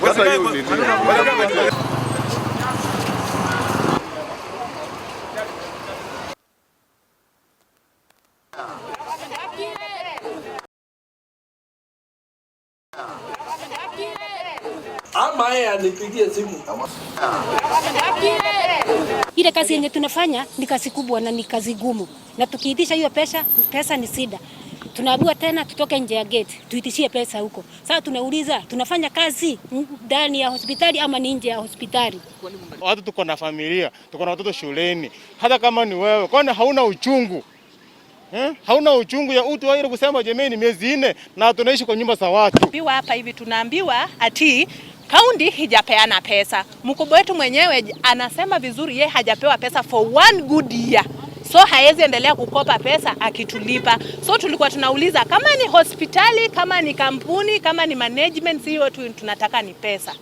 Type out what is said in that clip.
Sasa hiyo ni nini? Ama yeye anipigie simu. Ile kazi yenye tunafanya ni kazi kubwa na ni kazi gumu, na tukiitisha hiyo pesa, pesa ni shida. Tunaambiwa tena tutoke nje ya gate tuitishie pesa huko. Sasa tunauliza, tunafanya kazi ndani ya hospitali ama ni nje ya hospitali? Watu tuko na familia, tuko na watoto shuleni. Hata kama ni wewe, kwani hauna uchungu? Eh? Hauna uchungu ya utu wa ile kusema jameni, miezi 4 na tunaishi kwa nyumba za watu. Piwa hapa hivi tunaambiwa ati kaunti hijapeana pesa. Mkubwa wetu mwenyewe anasema vizuri, ye hajapewa pesa for one good year. So haezi endelea kukopa pesa akitulipa. So tulikuwa tunauliza kama ni hospitali, kama ni kampuni, kama ni management, sio tu tunataka ni pesa.